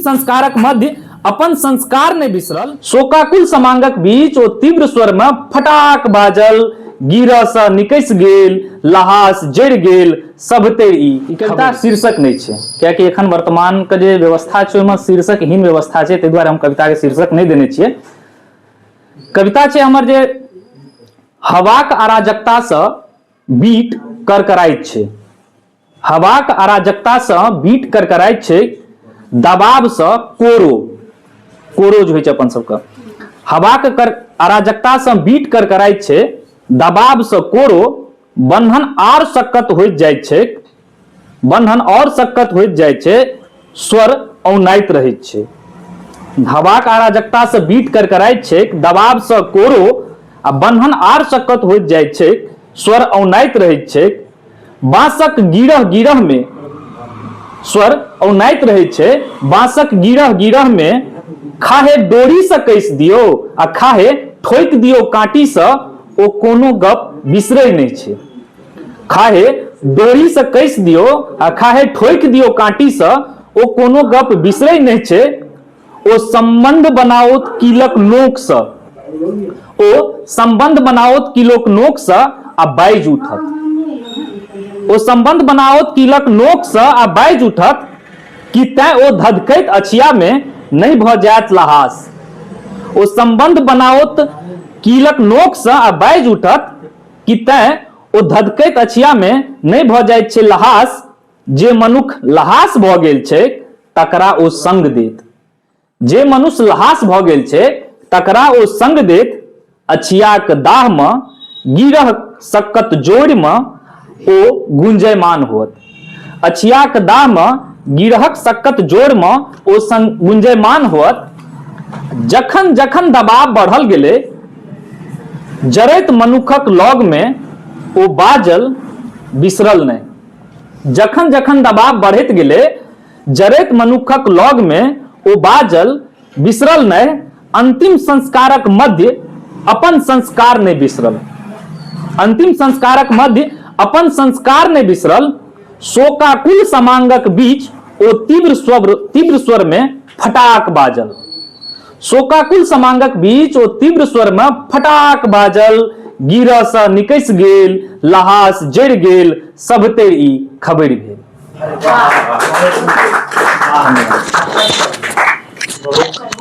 संस्कारक मध्य अपन संस्कार नहि बिसरल। शोकाकुल समांगक बीच ओ तीव्र स्वर मे फटाक बाजल, गिरह सँ निकसि गेल, लहास जरि गेल, सभतरि ई। ई कविता शीर्षक नहि छै, कियाकि एखन वर्तमान के जे व्यवस्था छै ओहिमे शीर्षकहीन व्यवस्था छै, ताहि दुआरे हम कविता के शीर्षक नहि देने छियै। कविता छै हमर जे हवाक अराजकता सँ बीट करकराइत छै। हवाक अराजकतासँ बीट करकराइत छै, दबावसँ कोरो कोरो जे होइ छै अपन सबके। हवाक कर अराजकतासँ बीट करकराइत छै, दबावसँ कोरो, बन्धन आर सक्कत होइत जाइत छैक, बन्धन और सक्कत होइत जाइत छै, स्वर औनाइत रहैत छै। हवाक अराजकतासँ बीट करकराइत छैक, दबावसँ कोरो आ बन्धन आर सक्कत होइत जाइत छैक, स्वर औनाइत रहैत छैक। बाँसक गिरह गिरह मे स्वर औनाइत रहै छै, बाँसक गिरह गिरह मे खाहे डोरी से कसि दियौ आ खाहे ठोकि दियौ काँटी से, ओ कोनो गप बिसरै नहि छै। खाहे डोरी से कसि दियौ आ खाहे ठोकि दियौ काँटी से, ओ कोनो गप बिसरै नहि छै। ओ संबंध बनाओत कीलक नोक सँ, ओ संबंध बनाओत कीलक नोक सँ आ बाजि उठत, ओ संबंध बनाओत कीलक नोक सँ आ बाजि उठत कि तैं ओ धधकैत अछिया मे नहि भऽ जायत लहास। ओ संबंध बनाओत कीलक नोक सँ आ बाजि उठत कि तैं ओ धधकैत अछिया मे नहि भऽ जाइत छै लहास। जे मनुख लहास भऽ गेल छैक तकरा ओ संग देत, जे मनुष्य लहास भऽ गेल छै तकरा ओ संग देत। अछियाक दाहमे गिरह सक्कत जोड़िमे ओ गुंजयमान होत, अछियाक दाहमे गिरहक सक्कत जोड़मे ओ संग गुंजयमान होत। जखन जखन दबाव बढ़ल गेलै, जरैत मनुखक लगमे ओ बाजल, बिसरल नहि। जखन जखन दबाव बढ़ैत गेलै, जरैत मनुक्खक लगमे ओ बाजल, बिसरल नहि। अंतिम संस्कारक मध्य अपन संस्कार नहि बिसरल, अंतिम संस्कारक मध्य अपन संस्कार नहि बिसरल। शोकाकुल समांगक बीच ओ तीव्र स्वरमे फटाक बाजल, शोकाकुल समांगक बीच ओ तीव्र स्वरमे फटाक बाजल, गिरहसँ निकसि गेल, लहास जरि गेल, सभतरि ई खबरि भेल। धन्यवाद।